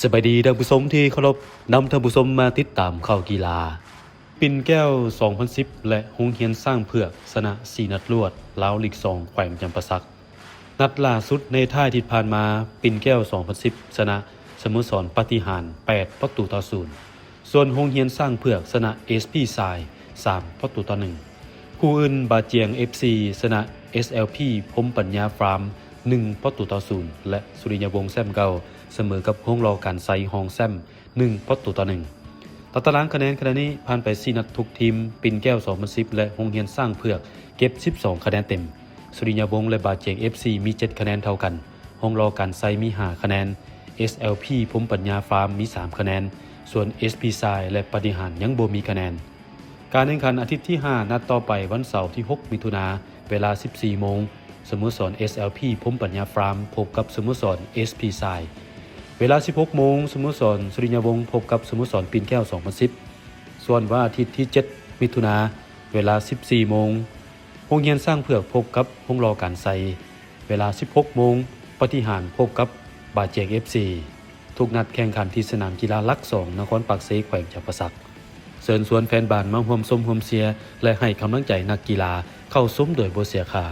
ສະບາຍດີທ່ານຜູ້ຊົມທີ່ເຄົາລົບ, ນຳທ່ານຜູ້ຊົມມາຕິດຕາມຂ່າວກິລາ. ປິ່ນແກ້ວສອງພັນສິບ ແລະ ໂຮງຮຽນຊ້າງເຜືອກ ຊະນະສີ່ນັດລວດ ລາວລີກສອງ ແຂວງຈຳປາສັກ. ນັດລ່າສຸດໃນທ້າຍທິດຜ່ານມາ, ປິ່ນແກ້ວສອງພັນສິບ ຊະນະສະໂມສອນປາຕິຫານ ແປດປະຕູຕໍ່ສູນ. ສ່ວນໂຮງຮຽນຊ້າງເຜືອກ ຊະນະ ເອສ ພີ ຊາຍ ສາມປະຕູຕໍ່ໜຶ່ງ. ຄູ່ອື່ນ, ບາຈຽງ ເອຟ ຊີ ຊະນະ ເອສ ແອລ ພີ ພົມປັນຍາ ຟາມ ໜຶ່ງປະຕູຕໍ່ສູນ ແລະ ສຸລິຍະວົງ ແຊ້ມເກົ່າ ສະເໝີກັບໂຮງຫຼໍ່ການໄຊ ຮອງແຊ້ມ ໜຶ່ງປະຕູຕໍ່ໜຶ່ງ. ຕາຕະລາງຄະແນນຂະນະນີ້ ຜ່ານໄປສີ່ນັດທຸກທີມ, ປິ່ນແກ້ວສອງພັນສິບ ແລະ ໂຮງຮຽນຊ້າງເຜືອກ ເກັບສິບສອງຄະແນນເຕັມ, ສຸລິຍະວົງ ແລະ ບາຈຽງ ເອຟ ຊີ ມີເຈັດຄະແນນເທົ່າກັນ, ໂຮງຫຼໍ່ການໄຊມີຫ້າຄະແນນ, ເອສ ແອລ ພີ ພົມປັນຍາ ຟາມ ມີສາມຄະແນນ, ສ່ວນ ເອສ ພີ ຊາຍ ແລະ ປາຕິຫານຍັງບໍ່ມີຄະແນນ. ການແຂ່ງຂັນອາທິດທີຫ້າ ນັດຕໍ່ໄປວັນເສົາທີຫົກ ມິຖຸນາ ເວລາສິບສີ່ໂມງ, ສະໂມສອນ ເອສ ແອລ ພີ ພົມປັນຍາ ຟາມ ພົບກັບສະໂມສອນ ເອສ ພີ ຊາຍ. ເວລາສິບຫົກໂມງ, ສະໂມສອນສຸລິຍະວົງ ພົບກັບສະໂມສອນປິ່ນແກ້ວສອງພັນສິບ. ສ່ວນວັນອາທິດທີເຈັດ ມິຖຸນາ ເວລາສິບສີ່ໂມງ, ໂຮງຮຽນຊ້າງເຜືອກ ພົບກັບໂຮງຫຼໍ່ການໄຊ. ເວລາສິບຫົກໂມງ, ປາຕິຫານ ພົບກັບບາຈຽງ ເອຟ ຊີ. ທຸກນັດແຂ່ງຂັນທີ່ສະໜາມກິລາຫຼັກສອງ ນະຄອນປາກເຊ ແຂວງຈຳປາສັກ. ເຊີນຊວນແຟນບານມາຮ່ວມຊົມຮ່ວມເຊຍ ແລະ ໃຫ້ກຳລັງໃຈນັກກິລາເຂົ້າຊົມໂດຍບໍ່ເສຍຄ່າ.